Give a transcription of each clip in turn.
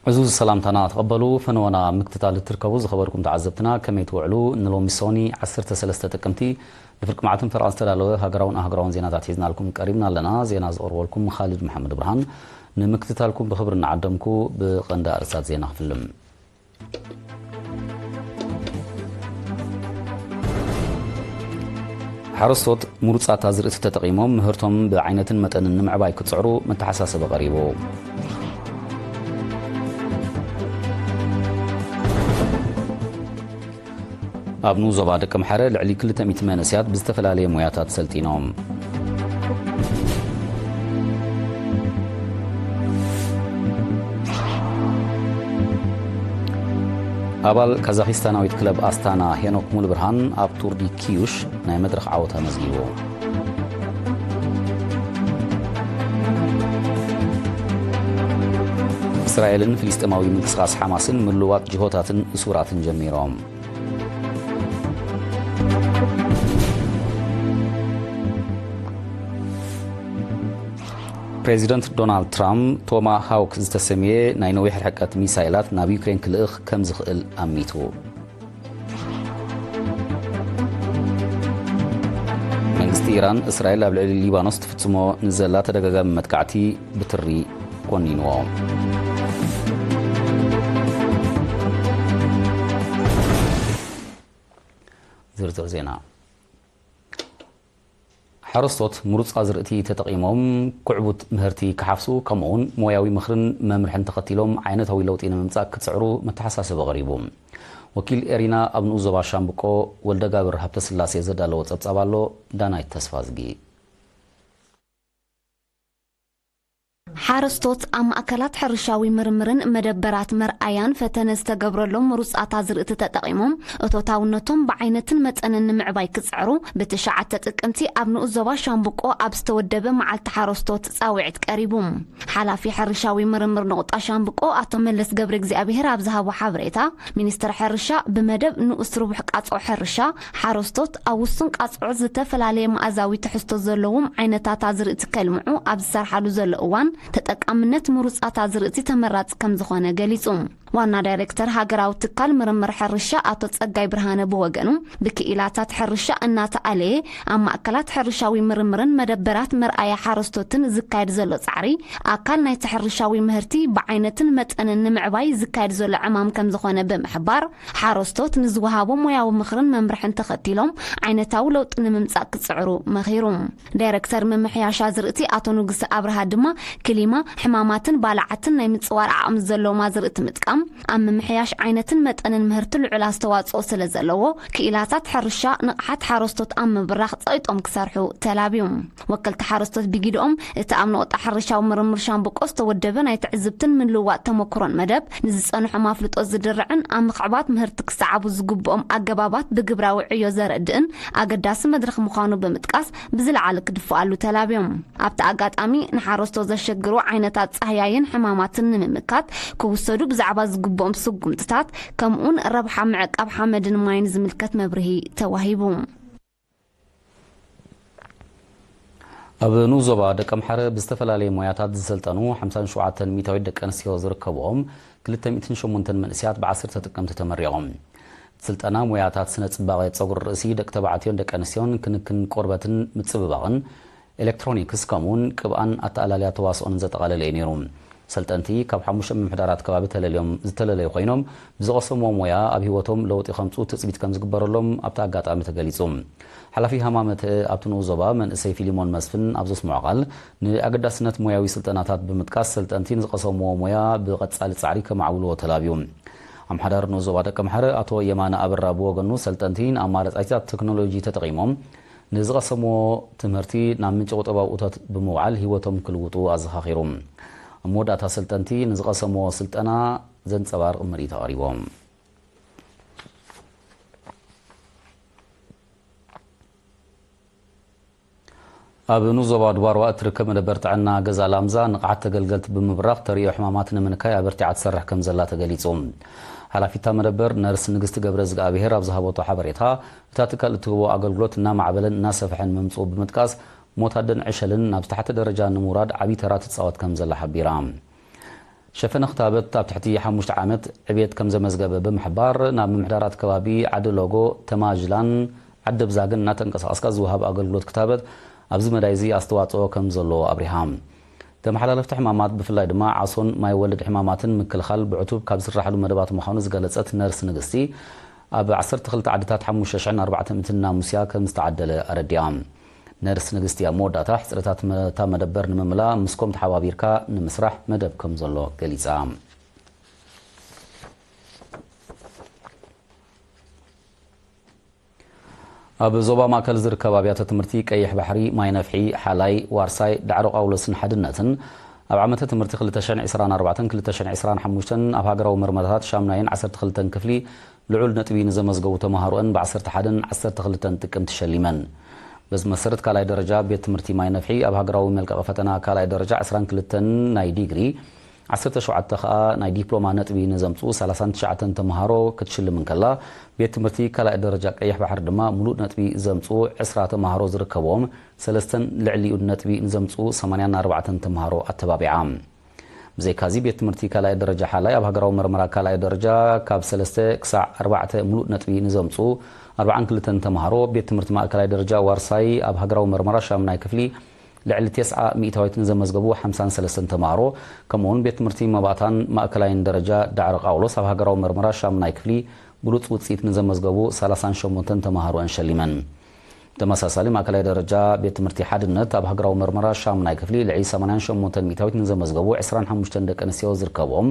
ዕዙዝ ሰላምታና ተቐበሉ። ፈነወና ምክትታል እትርከቡ ዝኸበርኩም ተዓዘብትና፣ ከመይ ትውዕሉ? ንሎሚ ሶኒ ዓሰርተ ሰለስተ ጥቅምቲ ንፍርቂ መዓልትን ፈረቓን ዝተዳለወ ሃገራውን ኣህጉራውን ዜናታት ሒዝናልኩም ቀሪብና ኣለና። ዜና ዘቕርበልኩም ኻልድ መሓመድ ብርሃን። ንምክትታልኩም ብኽብሪ እናዓደምኩ፣ ብቐንዲ ኣርእስታት ዜና ክፍልም። ሓረስቶት ምሩጻት ኣዝርእቲ ተጠቒሞም ምህርቶም ብዓይነትን መጠንን ንምዕባይ ክጽዕሩ መተሓሳሰቢ ቀሪቡ። ኣብ ንኡስ ዞባ ደቀምሓረ ልዕሊ ክልተ ሚእቲ መንእሰያት ብዝተፈላለየ ሞያታት ሰልጢኖም። ኣባል ካዛኺስታናዊት ክለብ ኣስታና ሄኖክ ሙሉብርሃን ኣብ ቱር ዲ ኪዩሽ ናይ መድረኽ ዓወት ኣመዝጊቡ። እስራኤልን ፍልስጤማዊ ምንቅስቓስ ሓማስን ምልውዋጥ ጅሆታትን እሱራትን ጀሚሮም። ፕሬዚደንት ዶናልድ ትራምፕ ቶማ ሃውክ ዝተሰምየ ናይ ነዊሕ ርሕቀት ሚሳይላት ናብ ዩክሬን ክልእኽ ከም ዝኽእል ኣሚቱ። መንግስቲ ኢራን እስራኤል ኣብ ልዕሊ ሊባኖስ ትፍጽሞ ንዘላ ተደጋጋሚ መጥቃዕቲ ብትሪ ኮኒንዎ። ዝርዝር ዜና። ሓረስቶት ምሩጽ ኣዝርእቲ ተጠቒሞም ክዕቡት ምህርቲ ክሓፍሱ፣ ከምኡ'ውን ሞያዊ ምኽርን መምርሕን ተኸቲሎም ዓይነታዊ ለውጢ ንምምጻእ ክጽዕሩ መተሓሳሰቢ ቀሪቡ። ወኪል ኤሪና ኣብ ንኡስ ዞባ ሻምብቆ ወልደጋብር ሃብተስላሴ ዘዳለዎ ጸብጻብ ኣሎ። ዳናይት ተስፋዝጊ። ሓረስቶት ኣብ ማእከላት ሕርሻዊ ምርምርን መደበራት መርኣያን ፈተነ ዝተገብረሎም ምሩጻት ኣዝርእቲ ተጠቒሞም እቶታውነቶም ብዓይነትን መጠንን ንምዕባይ ክጽዕሩ ብትሽዓተ ጥቅምቲ ኣብ ንኡስ ዞባ ሻምብቆ ኣብ ዝተወደበ መዓልቲ ሓረስቶት ጻውዒት ቀሪቡ። ሓላፊ ሕርሻዊ ምርምር ነቑጣ ሻምብቆ ኣቶ መለስ ገብረ እግዚኣብሔር ኣብ ዝሃቦ ሓበሬታ፣ ሚኒስትሪ ሕርሻ ብመደብ ንኡስ ርቡሕ ቃጽዖ ሕርሻ ሓረስቶት ኣብ ውሱን ቃጽዖ ዝተፈላለየ መኣዛዊ ትሕዝቶ ዘለዎም ዓይነታት ኣዝርእቲ ከልምዑ ኣብ ዝሰርሓሉ ዘሎ እዋን፣ ተጠቃምነት ምሩጻት ኣዝርእቲ ተመራጺ ከም ዝኾነ ገሊጹ። ዋና ዳይሬክተር ሃገራዊ ትካል ምርምር ሕርሻ ኣቶ ጸጋይ ብርሃነ ብወገኑ፣ ብክኢላታት ሕርሻ እናተኣለየ ኣብ ማእከላት ሕርሻዊ ምርምርን መደበራት መርኣያ ሓረስቶትን ዝካየድ ዘሎ ጻዕሪ፣ ኣካል ናይቲ ሕርሻዊ ምህርቲ ብዓይነትን መጠንን ንምዕባይ ዝካየድ ዘሎ ዕማም ከም ዝኾነ ብምሕባር፣ ሓረስቶት ንዝወሃቦ ሞያዊ ምኽርን መምርሕን ተኸቲሎም ዓይነታዊ ለውጢ ንምምጻእ ክጽዕሩ መኺሩ። ዳይረክተር ምምሕያሽ ኣዝርእቲ ኣቶ ንጉሰ ኣብርሃ ድማ፣ ክሊማ፣ ሕማማትን ባልዓትን ናይ ምጽዋር ዓቕሚ ዘለዎም ኣዝርእቲ ምጥቃም፣ ኣብ ምምሕያሽ ዓይነትን መጠንን ምህርቲ ልዑል ኣስተዋጽኦ ስለ ዘለዎ፣ ክኢላታት ሕርሻ ንቕሓት ሓረስቶት ኣብ ምብራኽ ጸቒጦም ክሰርሑ ተላብዩ። ወከልቲ ሓረስቶት ብጊድኦም፣ እቲ ኣብ ነቑጣ ሕርሻዊ ምርምር ሻምብቆ ዝተወደበ ናይ ትዕዝብትን ምልውዋጥ ተመክሮን መደብ፣ ንዝጸንሖም ኣፍልጦ ዝድርዕን ኣብ ምኽዕባት ምህርቲ ክሰዓቡ ዝግብኦም ኣገባባት ብግብራዊ ዕዮ ዘረድእን ኣገዳሲ መድረኽ ምዃኑ ብምጥቃስ፣ ብዝለዓለ ክድፍኣሉ ተላብዮም። ኣብቲ ኣጋጣሚ፣ ንሓረስቶት ዘሸግሩ ዓይነታት ጻህያይን ሕማማትን ንምምካት ክውሰዱ ብዛዕባ ዝግብኦም ስጉምትታት፣ ከምኡውን ረብሓ ምዕቃብ ሓመድን ማይን ዝምልከት መብርሂ ተዋሂቡ። ኣብ ንኡስ ዞባ ደቀምሓረ ብዝተፈላለየ ሞያታት ዝሰልጠኑ ሓምሳን ሸውዓተን ሚእታዊት ደቂ ኣንስትዮ ዝርከብኦም ክልተ ሚእትን ሸሞንተን መንእሰያት ብዓሰርተ ጥቅምቲ ተመሪቖም። እቲ ስልጠና ሞያታት ስነ ጽባቐ ጸጉሪ ርእሲ ደቂ ተባዕትዮን ደቂ ኣንስትዮን፣ ክንክን ቆርበትን ምጽብባቕን፣ ኤሌክትሮኒክስ፣ ከምኡውን ቅብኣን ኣተኣላልያ ተዋስኦን ዘጠቓለለ እዩ ነይሩ። ሰልጠንቲ ካብ ሓሙሽተ ምምሕዳራት ከባቢ ተለልዮም፣ ዝተለለዩ ኮይኖም፣ ብዝቐሰምዎ ሞያ ኣብ ህይወቶም ለውጢ ከምጽኡ ትጽቢት ከም ዝግበረሎም ኣብቲ ኣጋጣሚ ተገሊጹ። ሓላፊ ሃማመተ ኣብቲ ንኡስ ዞባ መንእሰይ ፊሊሞን መስፍን ኣብ ዘስምዖ ቃል፣ ንኣገዳስነት ሞያዊ ስልጠናታት ብምጥቃስ፣ ሰልጠንቲ ንዝቐሰምዎ ሞያ ብቐጻሊ ጻዕሪ ከማዕብልዎ ተላብዩ። ኣምሓዳር ንኡስ ዞባ ደቀምሓረ ኣቶ የማነ ኣበራ ብወገኑ፣ ሰልጠንቲ ንኣማራጺታት ቴክኖሎጂ ተጠቒሞም ንዝቐሰምዎ ትምህርቲ ናብ ምንጪ ቁጠባዊ እቶት ብምውዓል ህይወቶም ክልውጡ ኣዘኻኺሩ። ኣብ መወዳእታ፣ ሰልጠንቲ ንዝቐሰምዎ ስልጠና ዘንጸባርቕ ምርኢት ኣቕሪቦም። ኣብ ንኡስ ዞባ ድባርዋ እትርከብ መደበር ጥዕና ገዛ ላምዛ፣ ንቕሓት ተገልገልቲ ብምብራኽ ተርእዮ ሕማማት ንምንካይ ኣበርቲዓ ትሰርሕ ከም ዘላ ተገሊጹ። ሓላፊት እታ መደበር ነርስ ንግስቲ ገብረ ዝግኣብሄር ኣብ ዝሃበቶ ሓበሬታ፣ እታ ትካል እትህቦ ኣገልግሎት እናማዕበለን እናሰፍሐን ምምጽኡ ብምጥቃስ፣ ሞት ኣደን ዕሸልን ናብ ዝተሓተ ደረጃ ንምውራድ ዓቢ ተራ ትጻወት ከም ዘላ ሓቢራ። ሸፈነ ክታበት ኣብ ትሕቲ ሓሙሽተ ዓመት ዕቤት ከም ዘመዝገበ ብምሕባር፣ ናብ ምምሕዳራት ከባቢ ዓዲ ሎጎ፣ ተማጅላን ዓዲ ብዛግን እናተንቀሳቐስካ ዝወሃብ ኣገልግሎት ክታበት ኣብዚ መዳይ እዚ ኣስተዋፅኦ ከም ዘሎ ኣብሪሃ። ተመሓላለፍቲ ሕማማት ብፍላይ ድማ ዓሶን ማይ ወለድ ሕማማትን ምክልኻል ብዕቱብ ካብ ዝስራሕሉ መደባት ምዃኑ ዝገለጸት ነርስ ንግስቲ፣ ኣብ ዓሰርተ ክልተ ዓድታት ሓሙሽተ ሽሕን ኣርባዕተ ሚእትን ናሙስያ ከም ዝተዓደለ ኣረዲኣ። ነርስ ንግስቲ ኣብ መወዳእታ ሕጽረታት መ-፣ እታ መደበር ንምምላእ ምስኮም ተሓባቢርካ ንምስራሕ መደብ ከም ዘሎ ገሊጻ። ኣብ ዞባ ማእከል ዝርከባ ኣብያተ ትምህርቲ ቀይሕ ባሕሪ፣ ማይ ነፍሒ፣ ሓላይ፣ ዋርሳይ፣ ዳዕሮ ቃውሎስን ሓድነትን ኣብ ዓመተ ትምህርቲ ክልተ ሽሕን ዕስራን ኣርባዕተን ክልተ ሽሕን ዕስራን ሓሙሽተን ኣብ ሃገራዊ መርመራታት ሻምናይን ዓሰርተ ክልተን ክፍሊ ልዑል ነጥቢ ንዘመዝገቡ ተምሃሮኣን ብዓሰርተ ሓደን ዓሰርተ ክልተን ጥቅምቲ ሸሊመን። በዚ መሰረት ካልኣይ ደረጃ ቤት ትምህርቲ ማይ ነፍሒ ኣብ ሃገራዊ መልቀቒ ፈተና ካልኣይ ደረጃ ዕስራን ክልተን ናይ ዲግሪ፣ ዓሰርተ ሸውዓተ ከኣ ናይ ዲፕሎማ ነጥቢ ንዘምጽኡ ሰላሳን ትሽዓተን ተምሃሮ ክትሽልም እንከላ፣ ቤት ትምህርቲ ካልኣይ ደረጃ ቀይሕ ባሕሪ ድማ ምሉእ ነጥቢ ዘምጽኡ ዕስራ ተምሃሮ ዝርከብዎም ሰለስተን ልዕሊኡ ነጥቢ ንዘምጽኡ ሰማንያን ኣርባዕተን ተምሃሮ ኣተባቢዓ። ብዘይካዚ ቤት ትምህርቲ ካልኣይ ደረጃ ሓላይ ኣብ ሃገራዊ መርመራ ካልኣይ ደረጃ ካብ ሰለስተ ክሳዕ ኣርባዕተ ምሉእ ነጥቢ ንዘምጽኡ ኣርባዓን ክልተን ተምሃሮ፣ ቤት ትምህርቲ ማእከላይ ደረጃ ዋርሳይ ኣብ ሃገራዊ መርመራ ሻምናይ ክፍሊ ልዕሊ ተስዓ ሚእታዊት ንዘመዝገቡ ሓምሳን ሰለስተን ተምሃሮ፣ ከምኡውን ቤት ትምህርቲ መባእታን ማእከላይን ደረጃ ዳዕሮ ቃውሎስ ኣብ ሃገራዊ መርመራ ሻምናይ ክፍሊ ብሉጽ ውጽኢት ንዘመዝገቡ ሰላሳን ሸሞንተን ተምሃሮኣን ሸሊመን። ብተመሳሳሊ ማእከላይ ደረጃ ቤት ትምህርቲ ሓድነት ኣብ ሃገራዊ መርመራ ሻምናይ ክፍሊ ልዕሊ ሰማንያን ሸሞንተን ሚእታዊት ንዘመዝገቡ ዕስራን ሓሙሽተን ደቂ ኣንስትዮ ዝርከብኦም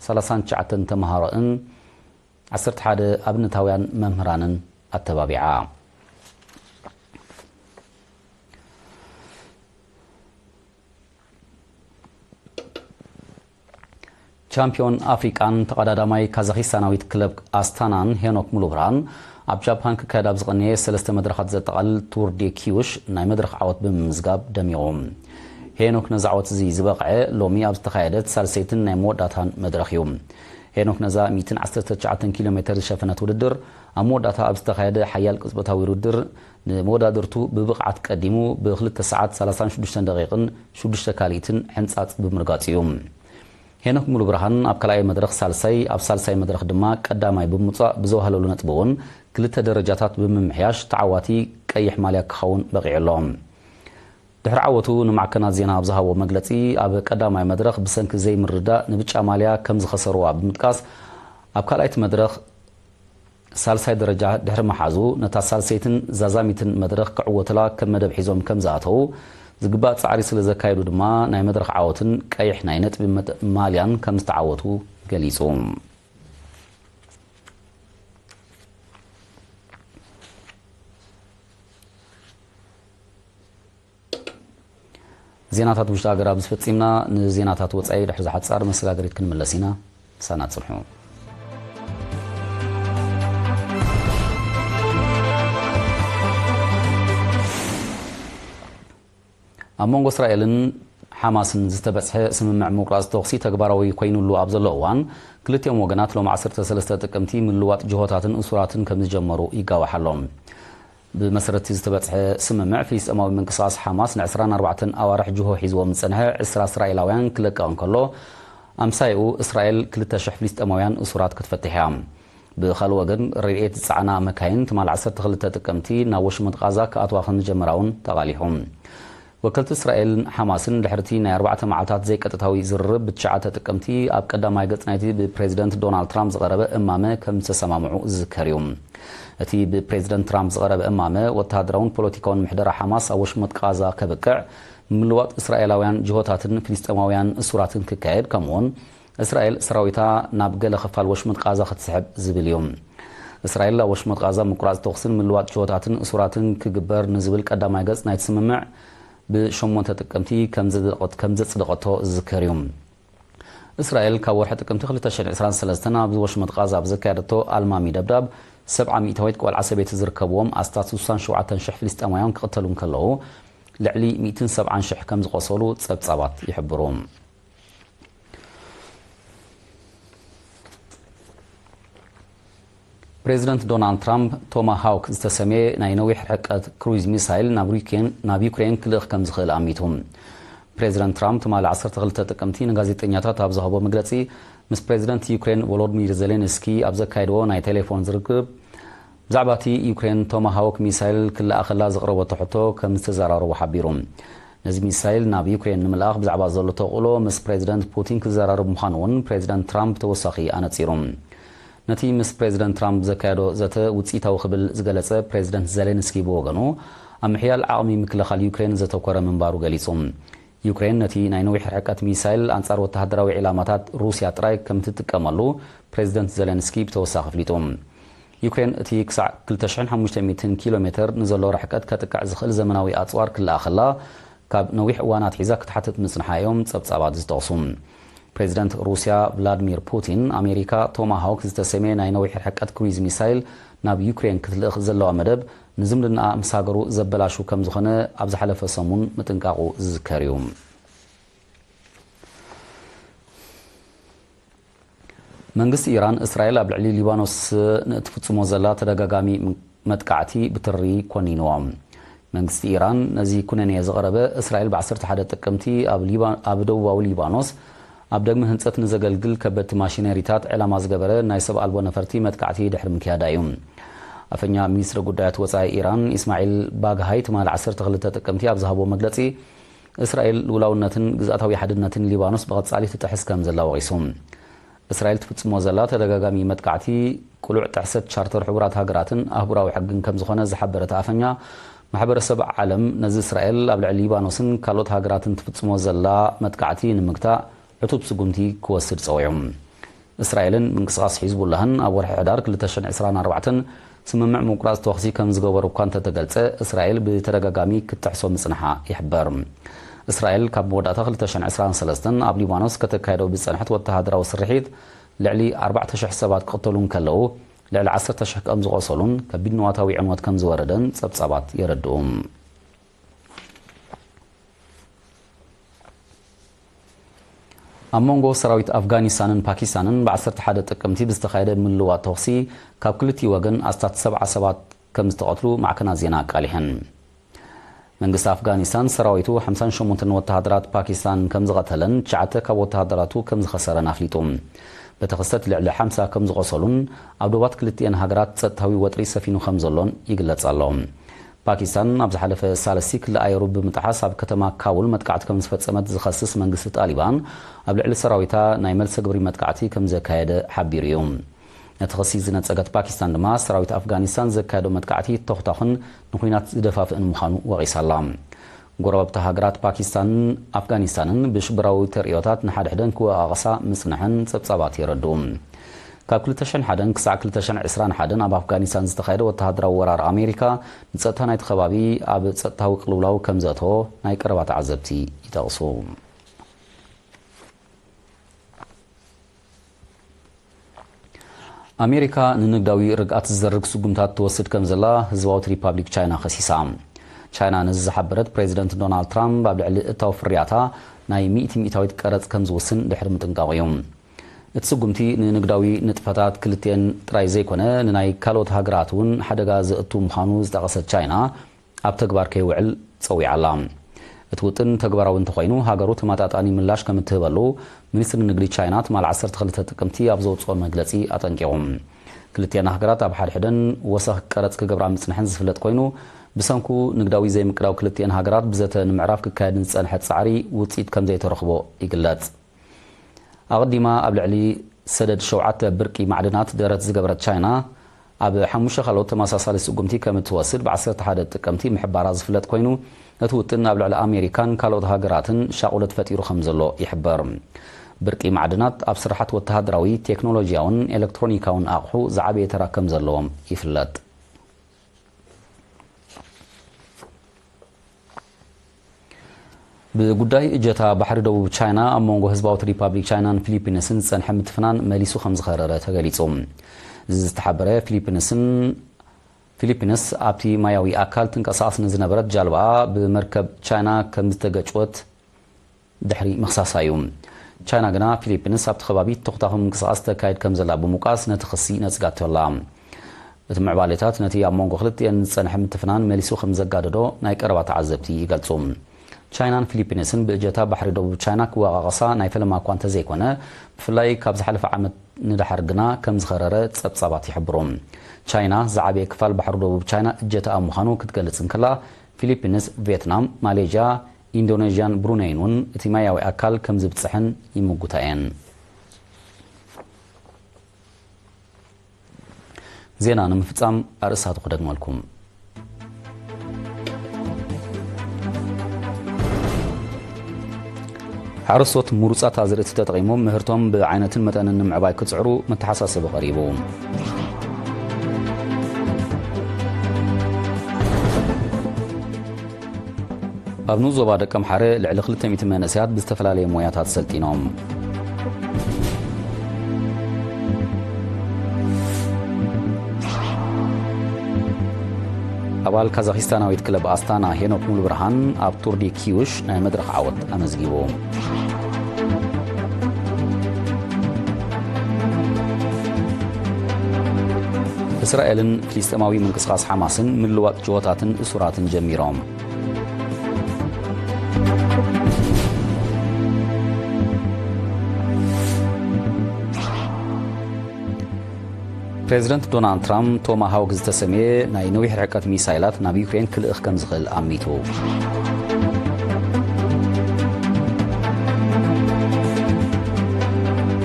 ሰላሳን ትሽዓተን ተምሃሮኣን ዓሰርተ ሓደ ኣብነታውያን መምህራንን ኣተባቢዓ። ቻምፒዮን ኣፍሪቃን ተቐዳዳማይ ካዛኺስታናዊት ክለብ ኣስታናን ሄኖክ ሙሉብርሃን፣ ኣብ ጃፓን ክካየድ ኣብ ዝቐነየ ሰለስተ መድረኻት ዘጠቓልል ቱር ዴ ኪዩሽ ናይ መድረኽ ዓወት ብምምዝጋብ ደሚቑ። ሄኖክ ነዚ ዓወት እዚ ዝበቕዐ ሎሚ ኣብ ዝተኻየደት ሳልሰይትን ናይ መወዳእታን መድረኽ እዩ። ሄኖክ ነዛ ሚእትን ዓሰርተ ትሽዓተን ኪሎ ሜተር ዝሸፈነት ውድድር ኣብ መወዳእታ ኣብ ዝተኻየደ ሓያል ቅጽበታዊ ውድድር ንመወዳድርቱ ብብቕዓት ቀዲሙ ብክልተ ሰዓት ሰላሳን ሽዱሽተን ደቂቕን ሽዱሽተ ካልኢትን ሕንጻጽ ብምርጋጹ እዩ። ሄኖክ ሙሉብርሃን ኣብ ካልኣይ መድረኽ ሳልሳይ፣ ኣብ ሳልሳይ መድረኽ ድማ ቀዳማይ ብምውጻእ ብዘውሃለሉ ነጥቢ እውን ክልተ ደረጃታት ብምምሕያሽ ተዓዋቲ ቀይሕ ማልያ ክኸውን በቒዑ ኣሎ። ድሕሪ ዓወቱ ንማዕከናት ዜና ኣብ ዝሃቦ መግለጺ፣ ኣብ ቀዳማይ መድረኽ ብሰንኪ ዘይምርድዳእ ንብጫ ማልያ ከም ዝኸሰርዋ ብምጥቃስ፣ ኣብ ካልኣይቲ መድረኽ ሳልሳይ ደረጃ ድሕሪ ምሓዙ፣ ነታ ሳልሰይትን ዛዛሚትን መድረኽ ክዕወቱላ ከም መደብ ሒዞም ከም ዝኣተዉ፣ ዝግባእ ጻዕሪ ስለ ዘካየዱ ድማ ናይ መድረኽ ዓወትን ቀይሕ ናይ ነጥቢ መድ-፣ ማልያን ከም ዝተዓወቱ ገሊጹ። ዜናታት ውሽጢ ሃገር ኣብዚ ፈጺምና። ንዜናታት ወጻኢ ድሕሪ ዝሓጻር መሰጋገሪት ክንምለስ ኢና። ምሳና ጽንሑ። ኣብ መንጎ እስራኤልን ሓማስን ዝተበጽሐ ስምምዕ ምቁራጽ ተኹሲ ተግባራዊ ኮይኑሉ ኣብ ዘሎ እዋን፣ ክልቲኦም ወገናት ሎም ዓሰርተ ሰለስተ ጥቅምቲ ምልዋጥ ጅሆታትን እሱራትን ከም ዝጀመሩ ይጋዋሕ ኣሎ። ብመሰረት እቲ ዝተበጽሐ ስምምዕ፣ ፍልስጤማዊ ምንቅስቓስ ሓማስ ንዕስራን ኣርባዕተን ኣዋርሕ ጅሆ ሒዝዎም ዝጸንሐ ዕስራ እስራኤላውያን ክለቅቕ እንከሎ፣ ኣምሳይኡ እስራኤል ክልተ ሽሕ ፍልስጤማውያን እሱራት ክትፈትሕ እያ። ብኻልእ ወገን፣ ረድኤት ዝጸዓና መካይን ትማል ዓሰርተ ክልተ ጥቅምቲ ናብ ወሽመጥ ቓዛ ክኣትዋ ከም ዝጀመራ እውን ተቓሊሑ። ወከልቲ እስራኤልን ሓማስን ድሕርቲ ናይ ኣርባዕተ መዓልታት ዘይቀጥታዊ ዝርርብ፣ ብትሽዓተ ጥቅምቲ ኣብ ቀዳማይ ገጽ ናይቲ ብፕሬዚደንት ዶናልድ ትራምፕ ዝቐረበ እማመ ከም ዝተሰማምዑ ዝዝከር እዩ። እቲ ብፕሬዚደንት ትራምፕ ዝቐረበ እማመ፣ ወተሃደራውን ፖለቲካውን ምሕደራ ሓማስ ኣብ ወሽመጥ ቃዛ ከብቅዕ፣ ምልዋጥ እስራኤላውያን ጅሆታትን ፍልስጤማውያን እሱራትን ክካየድ፣ ከምኡውን እስራኤል ሰራዊታ ናብ ገለ ክፋል ወሽመጥ ቃዛ ክትስሕብ ዝብል እዩ። እስራኤል ኣብ ወሽመጥ ቃዛ ምቁራጽ ተኹስን ምልዋጥ ጅሆታትን እሱራትን ክግበር ንዝብል ቀዳማይ ገጽ ናይቲ ስምምዕ ብሸሞንተ ጥቅምቲ ከም ዘጽደቐት-፣ ከም ዘጽደቐቶ ዝዝከር እዩ። እስራኤል ካብ ወርሒ ጥቅምቲ ክልተ ሽሕን ዕስራን ሰለስተን ኣብ ወሽመጥ ቃዛ ኣብ ዘካየደቶ ኣልማሚ ደብዳብ፣ ሰብዓ ሚእታዊት ቆልዓ ሰበይቲ ዝርከብዎም ኣስታት ስሳን ሸውዓተን ሽሕ ፍልስጤማውያን ክቕተሉ እንከለዉ፣ ልዕሊ ሚእትን ሰብዓን ሽሕ ከም ዝቖሰሉ ጸብጻባት ይሕብሩ። ፕሬዚደንት ዶናልድ ትራምፕ፣ ቶማሃውክ ዝተሰምየ ናይ ነዊሕ ርሕቀት ክሩይዝ ሚሳይል ናብ ዩክሬን፣ ናብ ዩክሬን ክልእኽ ከም ዝኽእል ኣሚቱ። ፕሬዚደንት ትራምፕ ትማሊ ዓሰርተ ክልተ ጥቅምቲ ንጋዜጠኛታት ኣብ ዝሃቦ መግለጺ፣ ምስ ፕሬዚደንት ዩክሬን ቮሎድሚር ዜሌንስኪ ኣብ ዘካየድዎ ናይ ቴሌፎን ዝርክብ፣ ብዛዕባ እቲ ዩክሬን ቶማሃውክ ሚሳይል ክለኣኸላ ዘቕረበቶ ሕቶ ከም ዝተዘራረቡ ሓቢሩ። ነዚ ሚሳይል ናብ ዩክሬን ንምልኣኽ ብዛዕባ ዘሎ ተኽእሎ ምስ ፕሬዚደንት ፑቲን ክዘራረብ ምዃኑ እውን ፕሬዚደንት ትራምፕ ተወሳኺ ኣነጺሩ። ነቲ ምስ ፕሬዚደንት ትራምፕ ዘካየዶ ዘተ ውጽኢታዊ ክብል ዝገለጸ ፕሬዚደንት ዜሌንስኪ ብወገኑ፣ ኣብ ምሕያል ዓቕሚ ምክልኻል ዩክሬን ዘተኮረ ምንባሩ ገሊጹ። ዩክሬን ነቲ ናይ ነዊሕ ርሕቀት ሚሳይል ኣንጻር ወተሃደራዊ ዒላማታት ሩስያ ጥራይ ከም ትጥቀመሉ ፕሬዚደንት ዜሌንስኪ ብተወሳኺ ኣፍሊጡ። ዩክሬን እቲ ክሳዕ ክልተ ሽሕን ሓሙሽተ ሚእትን ኪሎ ሜተር ንዘሎ ርሕቀት ከጥቅዕ ዝኽእል ዘመናዊ ኣጽዋር ክለኣኸላ ካብ ነዊሕ እዋን ኣትሒዛ ክትሓትት ምጽንሓ እዮም ጸብጻባት ዝጠቕሱ። ፕሬዚደንት ሩስያ ቭላድሚር ፑቲን፣ ኣሜሪካ ቶማሃውክ ዝተሰምየ ናይ ነዊሕ ርሕቀት ክሩይዝ ሚሳይል ናብ ዩክሬን ክትልእኽ ዘለዋ መደብ ንዝምድናኣ ምስ ሃገሩ ዘበላሹ ከም ዝኾነ ኣብ ዝሓለፈ ሰሙን ምጥንቃቑ ዝዝከር እዩ። መንግስቲ ኢራን፣ እስራኤል ኣብ ልዕሊ ሊባኖስ ንእትፍጽሞ ዘላ ተደጋጋሚ መጥቃዕቲ ብትሪ ኮኒንዎ። መንግስቲ ኢራን ነዚ ኩነኔ ዘቕረበ፣ እስራኤል ብ ዓሰርተ ሓደ ጥቅምቲ ኣብ ሊባ-፣ ኣብ ደቡባዊ ሊባኖስ ኣብ ደግመ ህንጸት ንዘገልግል ከበድቲ ማሽነሪታት ዕላማ ዝገበረ ናይ ሰብ ኣልቦ ነፈርቲ መጥቃዕቲ ድሕሪ ምክያዳ እዩ። ኣፈኛ ሚኒስትሪ ጉዳያት ወጻኢ ኢራን ኢስማዒል ባግሃይ ትማሊ ዓሰርተ ክልተ ጥቅምቲ ኣብ ዝሃቦ መግለጺ፣ እስራኤል ልኡላውነትን ግዝኣታዊ ሓድነትን ሊባኖስ ብቐጻሊ ትጥሕስ ከም ዘላ ወቒሱ። እስራኤል ትፍጽሞ ዘላ ተደጋጋሚ መጥቃዕቲ ቅሉዕ ጥሕሰት ቻርተር ሕቡራት ሃገራትን ኣህጉራዊ ሕግን ከም ዝኾነ ዝሓበረ እቲ ኣፈኛ፣ ማሕበረሰብ ዓለም ነዚ እስራኤል ኣብ ልዕሊ ሊባኖስን ካልኦት ሃገራትን ትፍጽሞ ዘላ መጥቃዕቲ ንምግታእ ዕቱብ ስጉምቲ ክወስድ ጸዊዑ። እስራኤልን ምንቅስቓስ ሒዝቡላህን ኣብ ወርሒ ሕዳር ክልተ ሽሕን ዕስራን ኣርባዕተን ስምምዕ ምቁራጽ ተኹሲ ከም ዝገበሩ እኳ እንተተገልጸ፣ እስራኤል ብተደጋጋሚ ክትጥሕሶ ምጽንሓ ይሕበር። እስራኤል ካብ መወዳእታ ክልተ ሽሕን ዕስራን ሰለስተን ኣብ ሊባኖስ ከተካይዶ ብዝጸንሐት ወተሃደራዊ ስርሒት ልዕሊ ኣርባዕተ ሽሕ ሰባት ክቕተሉ እንከለዉ፣ ልዕሊ ዓሰርተ ሽሕ ከም ዝቖሰሉን ከቢድ ንዋታዊ ዕንወት ከም ዝወረደን ጸብጻባት የረድኡ። ኣብ መንጎ ሰራዊት ኣፍጋኒስታንን ፓኪስታንን ብ ዓሰርተ ሓደ ጥቅምቲ ብዝተኻየደ ምልዋጥ ተኹሲ ካብ ክልቲኡ ወገን ኣስታት ሰብዓ ሰባት ከም ዝተቐትሉ ማዕከናት ዜና ኣቃሊሐን። መንግስቲ ኣፍጋኒስታን ሰራዊቱ ሓምሳን ሸሞንተን ወተሃደራት ፓኪስታን ከም ዝቐተለን ትሽዓተ ካብ ወተሃደራቱ ከም ዝኸሰረን ኣፍሊጡ። በቲ ክስተት ልዕሊ ሓምሳ ከም ዝቖሰሉን ኣብ ዶባት ክልቲኤን ሃገራት ጸጥታዊ ወጥሪ ሰፊኑ ከም ዘሎን ይግለጽ ኣሎ። ፓኪስታን ኣብ ዝሓለፈ ሳልስቲ ክሊ ኣየሩ ብምጥሓስ ኣብ ከተማ ካቡል መጥቃዕቲ ከም ዝፈጸመት ዝኸስስ መንግስቲ ጣሊባን፣ ኣብ ልዕሊ ሰራዊታ ናይ መልሰ ግብሪ መጥቃዕቲ ከም ዘካየደ ሓቢሩ እዩ። ነቲ ክሲ ዝነጸገት ፓኪስታን ድማ፣ ሰራዊት ኣፍጋኒስታን ዘካየዶ መጥቃዕቲ ተኹታኹን ንኹናት ዝደፋፍእን ምዃኑ ወቒሳ ኣላ። ጎረባብቲ ሃገራት ፓኪስታንን ኣፍጋኒስታንን ብሽበራዊ ተርእዮታት ንሓድሕደን ክወቓቐሳ ምጽንሐን ጸብጻባት የረድኡ። ካብ ክልተ ሽሕን ሓደን ክሳዕ ክልተ ሽሕን ዕስራን ሓደን ኣብ ኣፍጋኒስታን ዝተኻየደ ወተሃደራዊ ወራር ኣሜሪካ፣ ንጸጥታ ናይቲ ከባቢ ኣብ ጸጥታዊ ቅልውላው ከም ዘእተዎ ናይ ቀረባ ተዓዘብቲ ይጠቕሱ። ኣሜሪካ ንንግዳዊ ርግኣት ዝዘርግ ስጉምታት ትወስድ ከም ዘላ ህዝባዊት ሪፓብሊክ ቻይና ከሲሳ። ቻይና ነዚ ዝሓበረት፣ ፕሬዚደንት ዶናልድ ትራምፕ ኣብ ልዕሊ እታው ፍርያታ ናይ ሚእቲ ሚእታዊት ቀረጽ ከም ዝውስን ድሕሪ ምጥንቃቑ እዩ። እቲ ስጉምቲ ንንግዳዊ ንጥፈታት ክልቲኤን ጥራይ ዘይኮነ፣ ንናይ ካልኦት ሃገራት እውን ሓደጋ ዘእቱ ምዃኑ ዝጠቐሰት ቻይና፣ ኣብ ተግባር ከይውዕል ጸዊዓ ኣላ። እቲ ውጥን ተግባራዊ እንተኾይኑ፣ ሃገሩ ተመጣጣኒ ምላሽ ከም እትህበሉ፣ ሚኒስትሪ ንግዲ ቻይና ትማል ዓሰርተ ክልተ ጥቅምቲ ኣብ ዘውጽኦ መግለጺ ኣጠንቂቑ። ክልቲኤን ሃገራት ኣብ ሓድሕደን ወሰኽ ቀረጽ ክገብራ ምጽንሐን ዝፍለጥ ኮይኑ፣ ብሰንኩ ንግዳዊ ዘይምቅዳው ክልቲኤን ሃገራት ብዘተ ንምዕራፍ ክካየድ ንዝጸንሐ ጻዕሪ ውጽኢት ከም ዘይተረኽቦ ይግለጽ። ኣቐዲማ ኣብ ልዕሊ ሰደድ ሸውዓተ ብርቂ ማዕድናት ደረት ዝገበረት ቻይና፣ ኣብ ሓሙሽተ ካልኦት ተመሳሳሊ ስጉምቲ ከም እትወስድ ብ ዓሰርተ ሓደ ጥቅምቲ ምሕባራ ዝፍለጥ ኮይኑ፣ እቲ ውጥን ኣብ ልዕሊ ኣሜሪካን ካልኦት ሃገራትን ሻቑለት ፈጢሩ ከም ዘሎ ይሕበር። ብርቂ ማዕድናት ኣብ ስራሓት ወተሃደራዊ፣ ቴክኖሎጂያውን ኤሌክትሮኒካውን ኣቕሑ ዝዓበየ ተራ ከም ዘለዎም ይፍለጥ። ብጉዳይ እጀታ ባሕሪ ደቡብ ቻይና ኣብ መንጎ ህዝባዊት ሪፓብሊክ ቻይናን ፊሊፒንስን ዝጸንሐ ምትፍናን መሊሱ ከም ዝኸረረ ተገሊጹ። እዚ ዝተሓበረ፣ ፊሊፒንስን፣ ፊሊፒንስ ኣብቲ ማያዊ ኣካል ትንቀሳቐስ ንዝነበረት ጃልባኣ ብመርከብ ቻይና ከም ዝተገጭወት ድሕሪ ምኽሳሳ እዩ። ቻይና ግና፣ ፊሊፒንስ ኣብቲ ከባቢ ተኹታኹ ምንቅስቓስ ተካይድ ከም ዘላ ብምውቃስ፣ ነቲ ክሲ ነጺጋቶ ኣላ። እቲ ምዕባሌታት ነቲ ኣብ መንጎ ክልቲኤን ዝጸንሐ ምትፍናን መሊሱ ከም ዘጋደዶ ናይ ቀረባ ተዓዘብቲ ይገልጹ። ቻይናን ፊሊፒንስን ብእጀታ ባሕሪ ደቡብ ቻይና ክወቓቐሳ ናይ ፈለማ እኳ እንተዘይኮነ፣ ብፍላይ ካብ ዝሓለፈ ዓመት ንደሓር ግና ከም ዝኸረረ ጸብጻባት ይሕብሩ። ቻይና ዝዓበየ ክፋል ባሕሪ ደቡብ ቻይና እጀታኣ ምዃኑ ክትገልጽ እንከላ፣ ፊሊፒንስ፣ ቪየትናም፣ ማሌዥያ፣ ኢንዶኔዥያን ብሩነይን እውን እቲ ማያዊ ኣካል ከም ዝብጽሕን ይምጉታ እየን። ዜና ንምፍጻም ኣርእስታቱ ክደግመልኩም። ሓረስቶት ምሩጻት ኣዝርእቲ ተጠቒሞም ምህርቶም ብዓይነትን መጠንን ንምዕባይ ክጽዕሩ መተሓሳሰቢ ቀሪቡ። ኣብ ንኡስ ዞባ ደቀምሓረ ልዕሊ ክልተ ሚእቲ መንእሰያት ብዝተፈላለየ ሞያታት ሰልጢኖም። ኣባል ካዛኺስታናዊት ክለብ ኣስታና ሄኖክ ሙሉብርሃን ኣብ ቱር ዲ ኪዩሽ ናይ መድረኽ ዓወት ኣመዝጊቡ። እስራኤልን ፍልስጤማዊ ምንቅስቓስ ሓማስን ምልዋጥ ጅሆታትን እሱራትን ጀሚሮም። ፕሬዚደንት ዶናልድ ትራምፕ ቶማሃውክ ዝተሰምየ ናይ ነዊሕ ርሕቀት ሚሳይላት ናብ ዩክሬን ክልእኽ ከም ዝኽእል ኣሚቱ።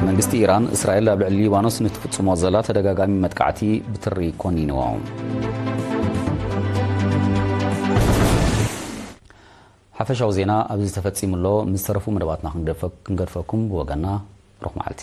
መንግስቲ ኢራን እስራኤል ኣብ ልዕሊ ሊባኖስ ንትፍጽሞ ዘላ ተደጋጋሚ መጥቃዕቲ ብትሪ ኮኒንዎ። ሓፈሻዊ ዜና ኣብዚ ተፈጺሙ ኣሎ። ምስ ተረፉ መደባትና ክንገድፈ-፣ ክንገድፈኩም ብወገና ሩኽ መዓልቲ።